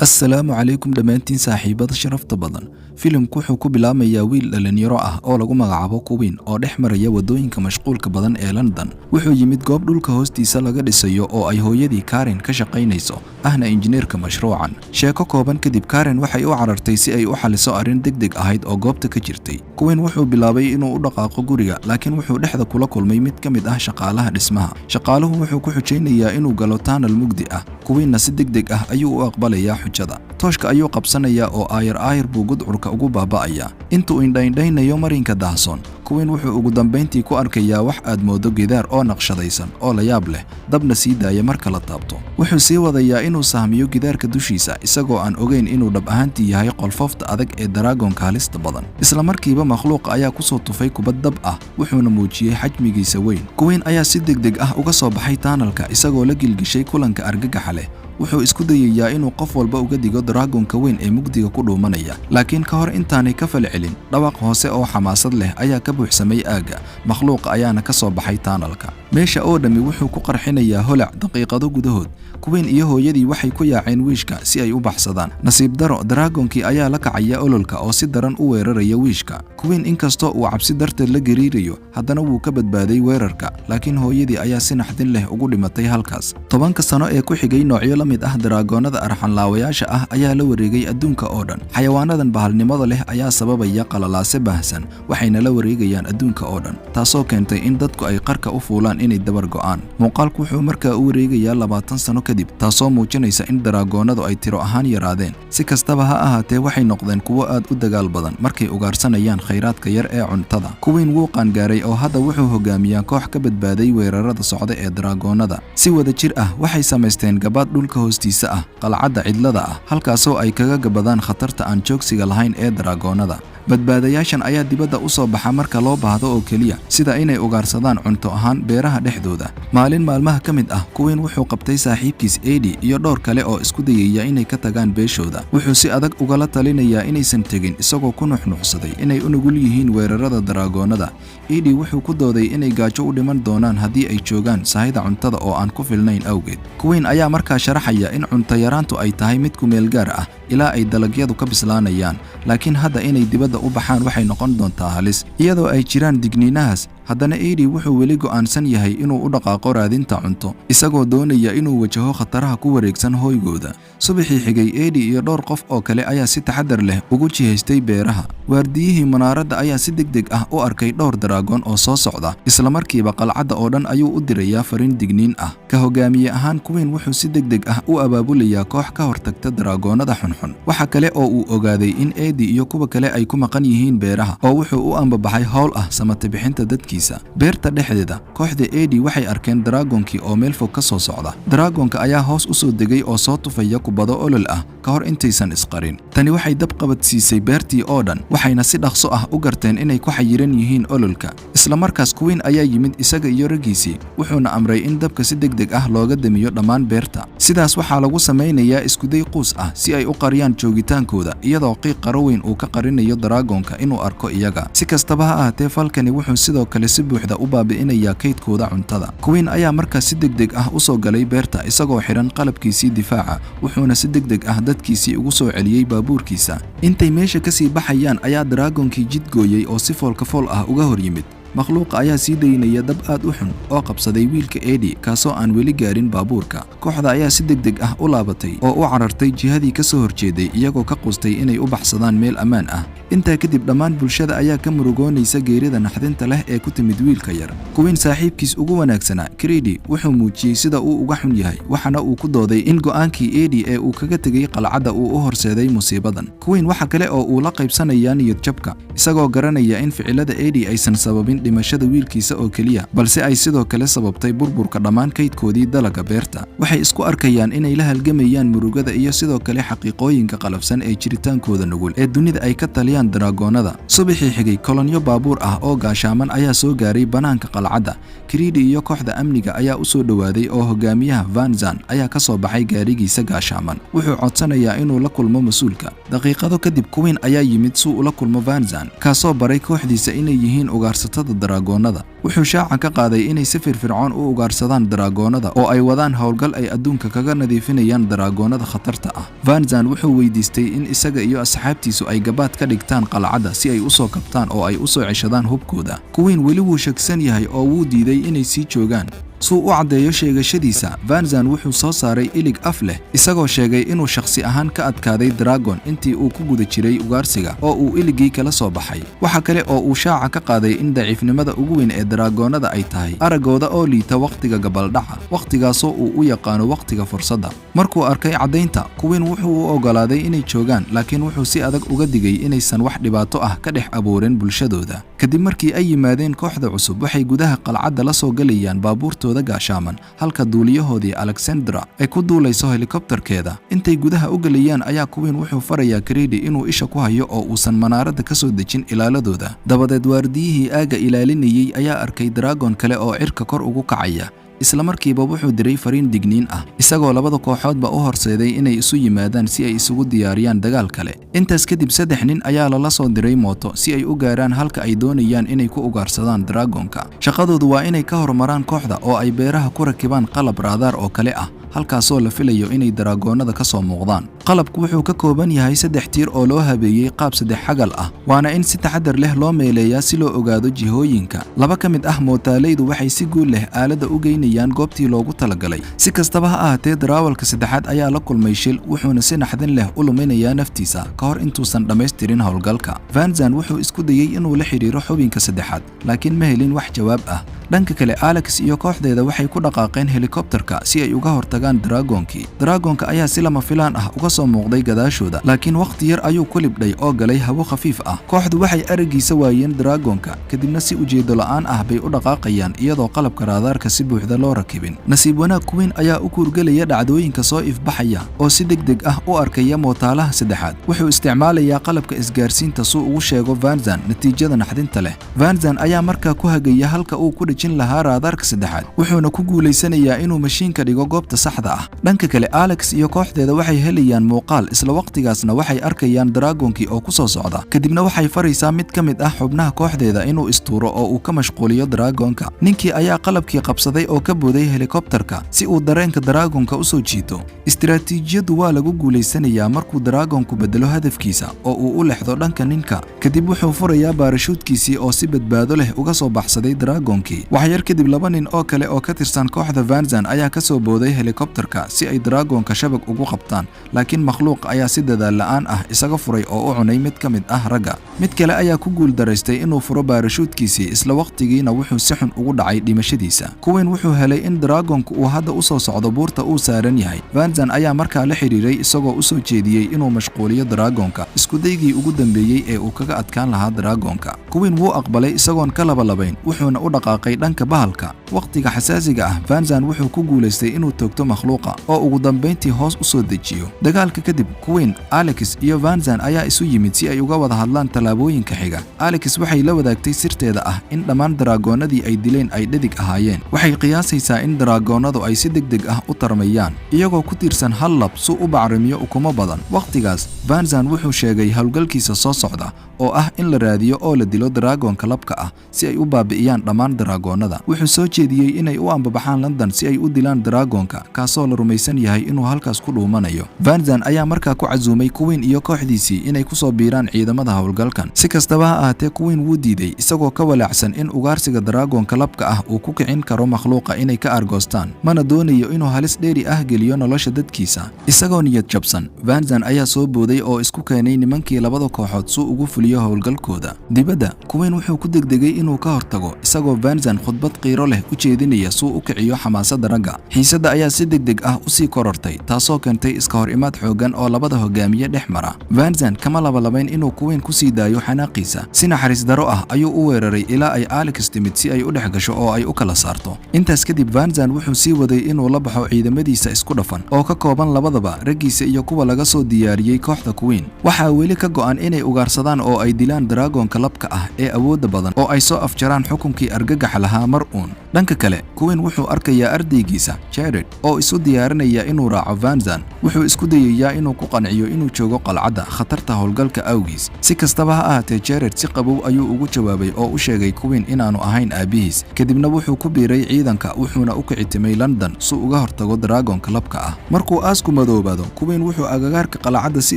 Assalaamu calaykum dhammaantiin saaxiibada sharafta badan. Filimku wuxuu ku bilaabmayaa wiil dhalinyaro ah oo lagu magacaabo Queen oo dhex maraya waddooyinka mashquulka badan ee London. Wuxuu yimid goob dhulka hoostiisa laga dhisayo oo ay hooyadii Karen ka shaqaynayso, ahna injineerka mashruucan. Sheeko kooban kadib, Karen waxay u carartay si ay u xaliso arrin degdeg ahayd oo goobta ka jirtay. Queen wuxuu bilaabay inuu u dhaqaaqo guriga, laakiin wuxuu dhexda kula kulmay mid ka mid ah shaqaalaha dhismaha. Shaqaaluhu wuxuu ku xujaynayaa inuu galo tunnel mugdi ah. Queenna si degdeg ah ayuu u aqbalayaa xujada. Tooshka ayuu qabsanayaa oo aayar aayar buu gudcurka ugu baaba'ayaa. Intuu indhaindhaynayo marinka daahsoon, Queen wuxuu ugu dambayntii ku arkayaa wax aad moodo gidaar oo naqshadaysan oo la yaab leh, dabna sii daaya marka la taabto. Wuxuu sii wadayaa inuu sahmiyo gidaarka dushiisa, isagoo aan ogeyn inuu dhab ahaantii yahay qolfoofta adag ee daraagoonka halista badan. Isla markiiba makhluuqa ayaa kusoo tufay kubad dab ah, wuxuuna muujiyey xajmigiisa weyn. Queen ayaa si degdeg ah uga soo baxay tunnelka, isagoo la gilgishay kulanka argagaxa leh. Wuxuu isku dayayaa inuu qof walba uga digo daraagoonka weyn ee mugdiga ku dhuumanaya, laakiin ka hor intaanay ka falcelin, dhawaq hoose oo xamaasad leh ayaa ka buuxsamay aagga. Makhluuqa ayaana ka soo baxay tunnelka. Meesha oo dhammi wuxuu ku qarxinayaa holac daqiiqado gudahood. Queen iyo hooyadii waxay ku yaaceen wiishka si ay u baxsadaan. Nasiib daro, daraagonkii ayaa la kacaya ololka oo si daran u weeraraya wiishka. Queen inkastoo uu cabsi darteed la gariirayo, haddana wuu ka badbaaday weerarka, laakiin hooyadii ayaa si naxdin leh ugu dhimatay halkaas. 10-ka sano ee ku xigay, noocyo la mid ah daraagoonada arxanlaawayaasha ah ayaa la wareegay adduunka oo dhan. Xayawaanadan bahalnimada leh ayaa sababaya qalalaase baahsan, waxayna la wareegayaan adduunka oo dhan, taasoo keentay in dadku ay qarka u fuulaan inay dabar go'aan. Muuqaalku wuxuu markaa u wareegayaa 20 sano kadib, taasoo muujinaysa in daraagoonadu ay tiro ahaan yaraadeen. Si kastaba ha ahaatee, waxay noqdeen kuwo aad u dagaal badan markay ugaarsanayaan khayraadka yar ee cuntada. Queen wuu qaangaaray oo hadda wuxuu hogaamiyaa koox ka badbaaday weerarada socda ee daraagoonada. Si wada jir ah waxay samaysteen gabaad dhulka hoostiisa ah, qalcadda cidlada ah, halkaasoo ay kaga gabadaan khatarta aan joogsiga lahayn ee daraagoonada. Badbaadayaashan ayaa dibadda u soo baxa marka loo baahdo oo keliya, sida inay ugaarsadaan cunto ahaan beeraha dhexdooda. Maalin maalmaha ka mid ah, Queen wuxuu qabtay saaxiibkiis Eddie iyo dhowr kale oo isku dayaya inay ka tagaan beeshooda. Wuxuu si adag ugala talinayaa inaysan tegin, isagoo ku nuxnuxsaday inay u nugul yihiin weerarada daraagoonada. Eddie wuxuu ku dooday inay gaajo u dhiman doonaan haddii ay joogaan, sahayda cuntada oo aan ku filnayn awgeed. Queen ayaa markaa sharaxaya in cunto yaraantu ay tahay mid ku meel gaar ah ilaa ay dalagyadu ka bislaanayaan, laakiin hadda inay dibadda u baxaan waxay noqon doontaa halis. Iyadoo ay jiraan digniinahaas, haddana Eddie wuxuu weli go'aansan yahay inuu u dhaqaaqo raadinta cunto, isagoo doonaya inuu wajaho khataraha ku wareegsan hooygooda. Subaxii xigay, Eddie iyo dhowr qof oo kale ayaa si taxadar leh ugu jihaystay beeraha. Waardiyihii munaaradda ayaa si degdeg ah u arkay dhowr daraagoon oo soo socda. Isla markiiba qalcadda oo dhan ayuu u dirayaa fariin digniin ah. Ka hogaamiye ahaan, Queen wuxuu si degdeg ah u abaabulayaa koox ka hortagta daraagoonada xunxun. Waxa kale oo uu ogaaday in Eddie iyo kuwa kale ay ku maqan yihiin beeraha, oo wuxuu u ambabaxay howl ah samata bixinta dadkiisa. Beerta dhexdeeda, kooxda Eddie waxay arkeen daraagonkii oo meel fog ka soo socda. Daraagonka ayaa hoos u soo degay oo soo tufaya kubado olol ah ka hor intaysan isqarin. Tani waxay dab qabadsiisay beertii oo dhan, waxayna si dhaqso ah u garteen inay ku xayiran yihiin ololka. Isla markaas Queen ayaa yimid, isaga iyo raggiisii, wuxuuna amray in dabka si degdeg ah looga damiyo dhammaan beerta. Sidaas waxaa lagu samaynayaa iskuday quus ah si ay u qariyaan joogitaankooda, iyadoo qiiq qaro weyn uu ka qarinayo daraagoonka inuu arko iyaga. Si kastaba ha ahaatee, falkani wuxuu sidoo kale si buuxda u baabi'inayaa kaydkooda cuntada. Queen ayaa markaas si degdeg ah u soo galay beerta, isagoo xidhan qalabkiisii difaaca, wuxuuna si degdeg ah dadkiisii ugu soo celiyey baabuurkiisa. Intay meesha kasii baxayaan ayaa daraagonkii jid gooyey oo si foolka fool ah uga hor yimid. Makhluuqa ayaa sii daynaya dab aad u xun oo qabsaday wiilka Eddie, kaasoo aan weli gaarin baabuurka. Kooxda ayaa si degdeg ah u laabatay oo u carartay jihadii ka soo horjeeday, iyagoo ka qustay inay u baxsadaan meel ammaan ah. Intaa kadib, dhammaan bulshada ayaa ka murugoonaysa geerida naxdinta leh ee ku timid wiilka yar. Queen saaxiibkiis ugu wanaagsanaa, Credy, wuxuu muujiyey sida uu uga xun yahay, waxaana uu ku dooday in go'aankii Eddie ee uu kaga tegay qalcadda uu u horseeday musiibadan. Queen waxa kale oo uu la qaybsanayaa niyad jabka, isagoo garanaya in ficilada Eddie aysan sababin dhimashada wiilkiisa oo keliya, balse ay sidoo kale sababtay burburka dhammaan kaydkoodii dalaga beerta. Waxay isku arkayaan inay la halgamayaan murugada iyo sidoo kale xaqiiqooyinka qalafsan ee jiritaankooda nugul ee dunida ay ka taliyaan daraagoonada. Subaxii xigay, kolonyo baabuur ah oo gaashaaman ayaa soo gaaray bannaanka qalcadda. Credy iyo kooxda amniga ayaa u soo dhowaaday, oo hogaamiyaha Vanzan ayaa ka soo baxay gaarigiisa gaashaaman. Wuxuu codsanayaa inuu la kulmo mas-uulka. Daqiiqado kadib, Queen ayaa yimid suu ula kulmo Vanzan, kaasoo baray kooxdiisa inay yihiin ugaarsatada. Cuntada daraagoonnada. Wuxuu shaaca ka qaaday inay si firfircoon u ugaarsadaan daraagoonnada oo ay wadaan howlgal ay adduunka kaga nadiifinayaan daraagoonnada khatarta ah. Vanzan wuxuu weydiistay in isaga iyo asxaabtiisu ay gabaad ka dhigtaan qalcadda si ay usoo kabtaan oo ay usoo ceshadaan hubkooda. Queen weli wuu shaksan yahay oo wuu diiday inay sii joogaan. Suu u caddeeyo sheegashadiisa, Vanzan wuxuu soo saaray ilig af leh, isagoo sheegay inuu shakhsi ahaan ka adkaaday dragon intii uu ku guda jiray ugaarsiga oo uu iligii kala soo baxay. Waxa kale oo uu shaaca ka qaaday in daciifnimada ugu weyn ee daraagoonnada ay tahay araggooda oo liita wakhtiga gabaldhaca, wakhtigaasoo uu u yaqaano wakhtiga fursadda. Markuu arkay caddaynta, Queen wuxuu u oggolaaday inay joogaan, laakiin wuxuu si adag uga digay inaysan wax dhibaato ah ka dhex abuurin bulshadooda. Kadib markii ay yimaadeen kooxda cusub, waxay gudaha qalcadda la soo gelayaan baabuurtooda gaashaaman, halka duuliyahoodii Alexandra ay ku duulayso helikobtarkeeda. Intay gudaha u gelayaan ayaa Queen wuxuu farayaa Kredi inuu isha ku hayo oo uusan manaaradda ka soo dejin ilaaladooda. Dabadeed waardiyihii aagga ilaalinayey ayaa arkay dragon kale oo cirka kor ugu kacaya. Isla markiiba wuxuu diray fariin digniin ah, isagoo labada kooxoodba u horseeday inay isu yimaadaan si ay isugu diyaariyaan dagaal kale. Intaas kadib, saddex nin ayaa lala soo diray mooto si ay u gaaraan halka ay doonayaan inay ku ugaarsadaan dragonka. Shaqadoodu waa inay ka hormaraan kooxda oo ay beeraha ku rakibaan qalab raadaar oo kale ah, halkaasoo la filayo inay daraagoonnada ka soo muuqdaan. Qalabku wuxuu ka kooban yahay saddex tiir oo loo habeeyey qaab saddex xagal ah, waana in si taxadar leh loo meeleeyaa si loo ogaado jihooyinka. Laba ka mid ah mootaalaydu waxay si guul leh aaladda u geynayaan goobtii loogu talagalay. Si kastaba ha ahaatee, daraawalka saddexaad ayaa la kulmay shil, wuxuuna si naxdin leh u luminayaa naftiisa ka hor intuusan dhammaystirin howlgalka. Vanzan wuxuu isku dayey inuu la xidhiiro xubinka saddexaad, laakiin ma helin wax jawaab ah. Dhanka kale, Alex iyo kooxdeeda waxay ku dhaqaaqeen helikobtarka si ay uga hortagaan dragoonkii. Dragonka ayaa si lama filaan ah uga soo muuqday gadaashooda, laakiin wakhti yar ayuu ku libdhay oo galay hawo khafiif ah. Kooxdu waxay araggiisa waayeen dragonka, kadibna si ujeedo la'aan ah bay u dhaqaaqayaan, iyadoo qalabka raadaarka si buuxda loo rakibin. Nasiib wanaag, Queen ayaa u kuurgelaya dhacdooyinka soo ifbaxaya oo si degdeg ah u arkaya mootaalaha saddexaad. Wuxuu isticmaalayaa qalabka isgaarsiinta suu ugu sheego Vanzan natiijada naxdinta leh. Vanzan ayaa markaa ku hagaya halka uu ku dhejin lahaa raadaarka saddexaad, wuxuuna ku guulaysanayaa inuu mashiinka dhigo goobta saxda ah. Dhanka kale, Alex iyo kooxdeeda waxay helayaan muuqaal, isla waqtigaasna waxay arkayaan dragonkii oo ku soo socda. Kadibna waxay faraysaa mid ka mid ah xubnaha kooxdeeda inuu istuuro oo uu ka mashquuliyo dragonka. Ninkii ayaa qalabkii qabsaday oo ka booday helikobtarka si uu dareenka dragonka u soo jiito. Istiraatiijiyaddu waa lagu guulaysanayaa markuu dragonku bedelo hadafkiisa oo uu u lexdo dhanka ninka. Kadib wuxuu furayaa baarashuudkiisii oo si badbaado leh uga soo baxsaday dragonkii. Waxyar kadib, laba nin oo kale oo ka tirsan kooxda Vanzan ayaa ka soo booday helikobtarka si ay dragonka shabag ugu qabtaan, laakiin makhluuq ayaa si dadaal la'aan ah isaga furay oo u cunay mid ka mid ah ragga. Mid kale ayaa ku guul daraystay inuu furo baarashuudkiisii, isla waqtigiina wuxuu si xun ugu dhacay dhimashadiisa. Queen wuxuu helay in dragonku uu hadda u soo socdo buurta uu saaran yahay. Vanzan ayaa markaa la xidhiiray, isagoo u soo jeediyey inuu mashquuliyo dragonka, iskudaygii ugu dambeeyey ee uu kaga adkaan lahaa dragonka. Queen wuu aqbalay isagoon ka labalabayn, wuxuuna u dhaqaaqay dhanka bahalka. Waqtiga xasaasiga ah, Vanzan wuxuu ku guulaystay inuu toogto makhluuqa oo ugu dambayntii hoos u soo dejiyo. Dagaalka kadib, Queen, Alex iyo Vanzan ayaa isu yimid si ay uga wada hadlaan tallaabooyinka xiga. Alex waxay la wadaagtay sirteeda ah in dhammaan daraagoonnadii ay dileen ay dhadig ahaayeen. Waxay qiyaasaysaa in daraagoonnadu ay si degdeg ah u tarmayaan, iyagoo ku tiirsan hal lab su u bacrimiyo ukumo badan. Wakhtigaas, Vanzan wuxuu sheegay howlgalkiisa soo socda oo ah in la raadiyo oo la dilo dragonka labka ah si ay u baabi'iyaan dhammaan dragoonnada. Wuxuu soo jeediyey inay u ambabaxaan London si ay u dilaan dragonka, kaasoo la rumaysan yahay inuu halkaas ku dhuumanayo. Vanzan ayaa markaa ku casuumay Queen iyo kooxdiisii inay kusoo biiraan ciidamada howlgalkan. Si kastaba ha ahaatee, Queen wuu diiday, isagoo ka walaacsan in ugaarsiga dragonka labka ah uu ku kicin karo makhluuqa inay ka argoostaan, mana doonayo inuu halis dheeri ah geliyo nolosha dadkiisa. Isagoo niyad jabsan, Vanzan ayaa soo booday oo isku keenay nimankii labada kooxood suu ugu fuliyo howlgalkooda. Dibadda, Queen wuxuu ku degdegay inuu ka hortago, isagoo Vanzan khudbad qiiro leh u jeedinaya suu u kiciyo xamaasadda ragga. Xiisadda ayaa si degdeg ah usii korortay, taasoo keentay iska hor imaad xooggan oo labada hogaamiye dhex mara. Vanzan kama labalabayn inuu Queen ku sii daayo xanaaqiisa. Si naxariis daro ah ayuu u weeraray ilaa ay Alex timid si ay u dhex gasho oo ay u kala saarto. Intaas kadib, Vanzan wuxuu sii waday inuu la baxo ciidamadiisa isku dhafan oo ka kooban labadaba raggiisa iyo kuwa laga soo diyaariyey kooxda Queen. Waxaa weli ka go'an inay ugaarsadaan oo ay dilaan dragonka labka ah ee awoodda badan oo ay soo afjaraan xukunkii argagaxa lahaa mar uun. Dhanka kale, Queen wuxuu arkayaa ardaygiisa Jared oo isu diyaarinaya inuu raaco Vanzan. Wuxuu isku dayayaa inuu ku qanciyo inuu joogo qalcadda khatarta howlgalka awgiis. Si kastaba ha ahaatee, Jared si qabow ayuu ugu jawaabay oo u sheegay Queen inaanu ahayn aabihiis. Kadibna wuxuu ku biiray ciidanka, wuxuuna u kicitimay London si uga hortago dragonka labka ah. Markuu aasku madoobaado, Queen wuxuu agagaarka qalcadda si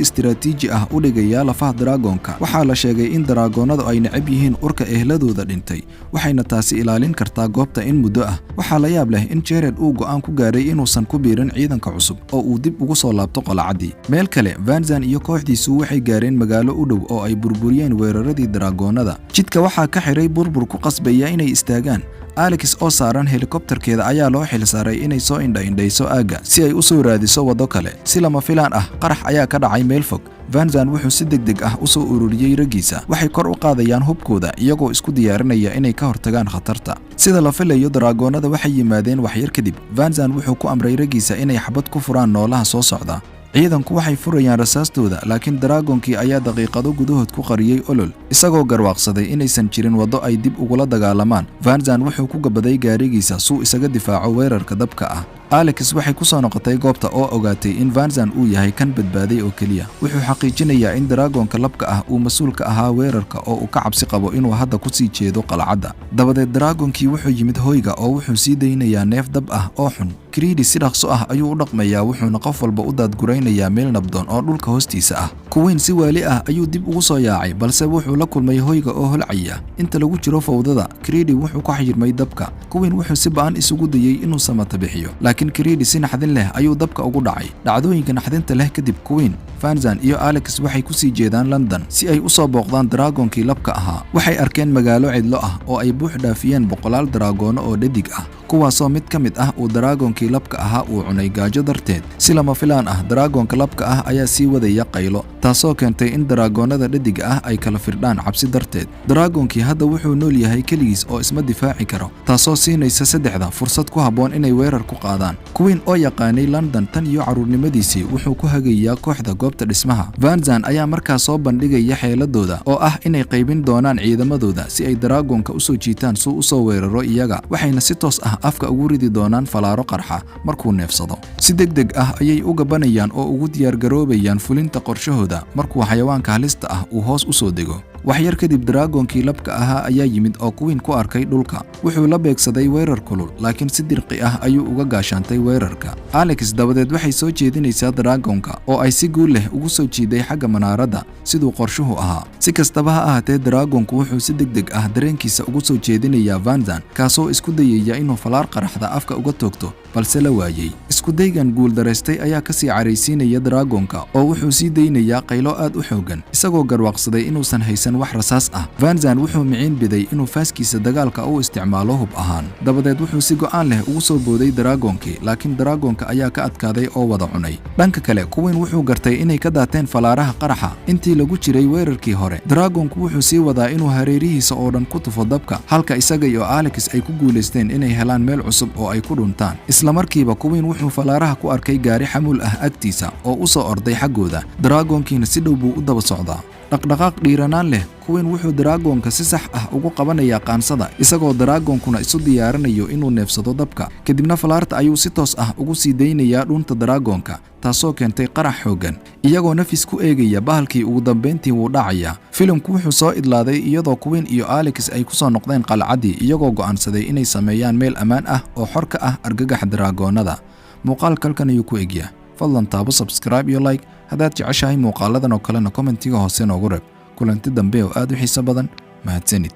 istiraatiiji ah u dhigayaa lafaha dragonka. Waxaa la sheegay in dragoonadu ay necab yihiin urka ehladooda dhintay, waxayna taasi ilaalin kartaa goobta in muddo ah. Waxaa la yaab leh in Jared uu go'aan ku gaaray inuusan ku biirin ciidanka cusub oo uu dib ugu soo laabto qalcaddii. Meel kale, Vanzan iyo kooxdiisu waxay gaareen magaalo u dhow oo ay burburiyeen weeraradii dragoonada. Jidka waxaa ka xiray burbur ku qasbaya inay istaagaan. Alex oo saaran helikobtarkeeda ayaa loo xilsaaray inay soo indha-indhayso aagga si ay u soo raadiso waddo kale. Si lama filaan ah, qarax ayaa ka dhacay meel fog. Vanzan wuxuu si degdeg ah u soo ururiyey raggiisa. Waxay kor u qaadayaan hubkooda iyagoo isku diyaarinaya inay ka hortagaan khatarta. Sida la filayo, dragoonada waxay yimaadeen waxyar kadib. Vanzan wuxuu ku amray raggiisa inay xabad ku furaan noolaha soo socda. Ciidanku waxay furayaan rasaastooda, laakiin dragonkii ayaa daqiiqado gudahood ku qariyey olol, isagoo garwaaqsaday inaysan jirin waddo ay dib ugula dagaalamaan. Vanzan wuxuu ku gabaday gaarigiisa suu isaga difaaco weerarka dabka ah. Alex waxay ku soo noqotay goobta oo ogaatay in Vanzan uu yahay kan badbaaday oo keliya. Wuxuu xaqiijinayaa in dragonka labka ah uu mas-uul ka ahaa weerarka oo uu ka cabsi qabo inuu hadda ku sii jeedo qalcadda. Dabadeed dragonkii wuxuu yimid hoyga oo wuxuu sii daynayaa neef dab ah oo xun. Greedy si dhaqso ah ayuu u dhaqmayaa, wuxuuna qof walba u daadguraynayaa meel nabdoon oo dhulka hoostiisa ah. Queen si waali ah ayuu dib ugu soo yaacay, balse wuxuu la kulmay hoyga oo holcaya. Inta lagu jiro fowdada, Greedy wuxuu ku xayirmay dabka. Queen wuxuu si ba'an isugu dayey inuu samata bixiyo, laakiin Greedy si naxdin leh ayuu dabka ugu dhacay. Dhacdooyinka naxdinta leh kadib, Queen, Vanzan iyo Alex waxay ku sii jeedaan London si ay u soo booqdaan dragonkii labka ahaa. Waxay arkeen magaalo cidlo ah oo ay buux dhaafiyeen boqolaal dragoono oo dhadig ah, kuwaasoo mid ka mid ah uu dragonkii labka ahaa uu cunay gaajo darteed. Si lama filaan ah, dragonka labka ah ayaa sii wadaya qaylo, taasoo keentay in dragoonada dhadiga ah ay kala firdhaan cabsi darteed. Dragonkii hadda wuxuu nool yahay keligiis oo isma difaaci karo, taasoo siinaysa saddexda fursad ku habboon inay weerar ku qaadaan. Queen oo yaqaanay London tan iyo carruurnimadiisii wuxuu ku hagayaa kooxda goobta dhismaha. Vanzan ayaa markaa soo bandhigaya xeeladooda oo ah inay qaybin doonaan ciidamadooda si ay dragonka usoo jiitaan suu usoo weeraro iyaga, waxayna si toos ah afka ugu ridi doonaan falaaro qarxa markuu neefsado. Si deg deg ah ayay u gabanayaan oo ugu diyaargaroobayaan fulinta qorshahooda markuu xayawaanka halista ah uu hoos u soo dego. Waxyar kadib, dragonkii labka ahaa ayaa yimid oo Queen ku arkay dhulka. Wuxuu la beegsaday weerar kulul, laakiin si dirqi ah ayuu uga gaashaantay weerarka. Alex dabadeed waxay soo jeedinaysaa dragonka oo ay si guul leh ugu soo jiiday xagga manaaradda siduu qorshuhu ahaa. Si kastaba ha ahaatee, dragonku wuxuu si deg deg ah dareenkiisa ugu soo jeedinayaa Vanzan, kaasoo isku dayaya inuu falaar qaraxda afka uga toogto, balse la waayey. Iskudaygan guuldaraystay ayaa kasii caraysiinaya dragonka oo wuxuu sii daynayaa qaylo aad u xooggan, isagoo garwaaqsaday inuusan haysan wax rasaas ah. Vanzan wuxuu miciin biday inuu faaskiisa dagaalka u isticmaalo hub ahaan. Dabadeed wuxuu si go'aan leh ugu soo booday dragonkii, laakiin dragonka ayaa ka adkaaday oo wada cunay. Dhanka kale, Queen wuxuu gartay inay ka daateen falaaraha qaraxa intii lagu jiray weerarkii hore. Dragonku wuxuu sii wadaa inuu hareerihiisa oo dhan ku tufo dabka, halka isaga iyo Alex ay ku guulaysteen inay helaan meel cusub oo ay ku dhuntaan. Isla markiiba Queen wuxuu falaaraha ku arkay gaari xamuul ah agtiisa oo u soo orday xaggooda. Dragonkiina si dhow buu u daba socdaa. Dhaqdhaqaaq dhiiranaan leh, Queen wuxuu dragonka si sax ah ugu qabanayaa qaansada, isagoo dragonkuna isu diyaarinayo inuu neefsado dabka. Kadibna falaarta ayuu si toos ah ugu sii daynayaa dhuunta dragonka, taasoo keentay qarax xooggan. Iyagoo nafis ku eegaya bahalkii, ugu dambayntii wuu dhacayaa. Filimku wuxuu soo idlaaday iyadoo Queen iyo Alex ay ku soo noqdeen qalcaddii, iyagoo go'aansaday inay sameeyaan meel ammaan ah oo xor ka ah argagaxa dragoonada. Muuqaalka halkan ayuu ku egyaa. Fadlan taabo subscribe iyo like haddaad jeceshahay muuqaaladan oo kalena, commentiga hoose noogu reeb. Kulanti dambe oo aad u xiiso badan. Mahadsanid.